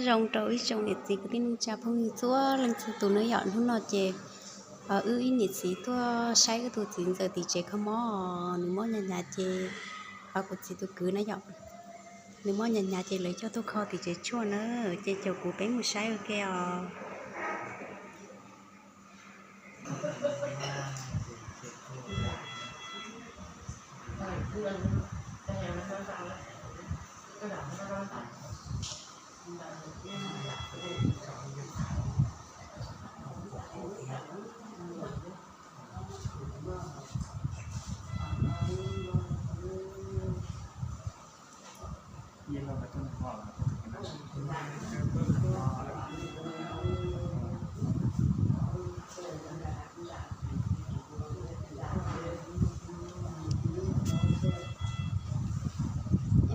Zoo rau ib tsoom niam txiv kwv tij neej tsa phooj ywg txhua leej txhua tus na yom. Hnub no ces wb ib niam txiv tuaj saib wb tus txiv ntxawm tim tsev kho mob, nws mob hnyav hnyav ces, kuv txiv tus kwv na yom, nws mob hnyav hnyav ces lawv coj tuaj kho tim tsev tshuaj na, ces caum kuv peb mus saib ua ke os.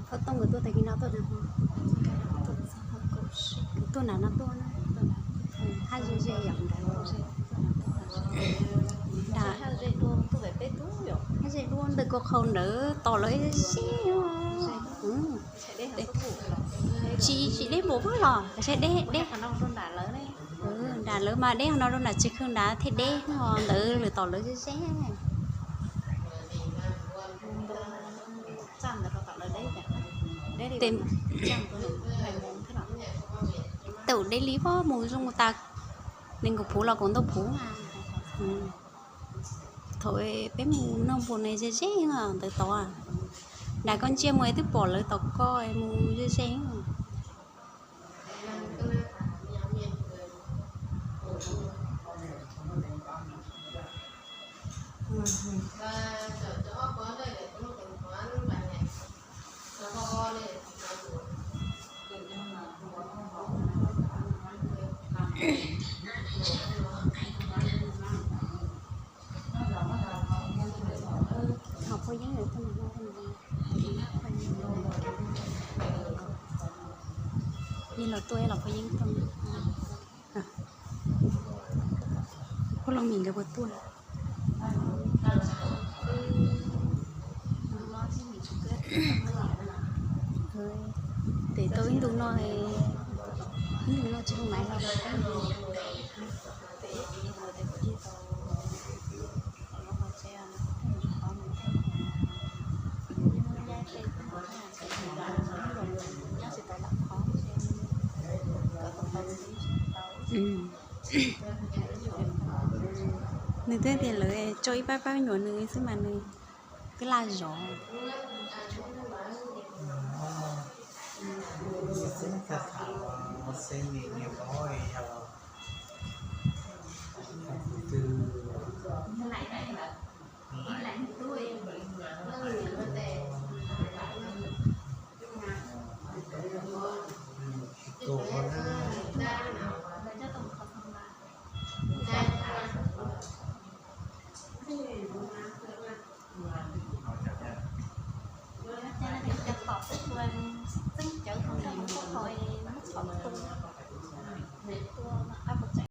Phauj Tooj nkawd tuaj tag kis no tuaj, tuaj nram no tuaj na, haj ze ze yom, nram ze, haj ze dua ntawm ko qhau ntawd tos lawv sib. Tsis, tsis deb npaum pob los, deb, deb. Nram lawv mas deb, no rau nram tsev kawg nrad thiaj deb, ntawd lawv tos lawv ze ze. Thaum deb li pob mus zoo tas, nees nkaum phuv los kaum ntau phuv. Thaum peb mus noj npua ne ze ze ntawd tod, nram koj ntsia mus twb pom lawv tos koj mus ze ze. Hauv Phuj Yeeb, yog los tuaj los Phuj Yeeb tuaj. Phuj Looj Mim nkawd puas tuaj? Tes tau ib ntu no, ib ntu no tsis hu maiv los. Nws twb tias lawv tso ib pab pab nyuam nws xwb mas nws twb laj zov. Cov tom peb tus txeeb cawv tau nrog muab qhov muab qhov tu.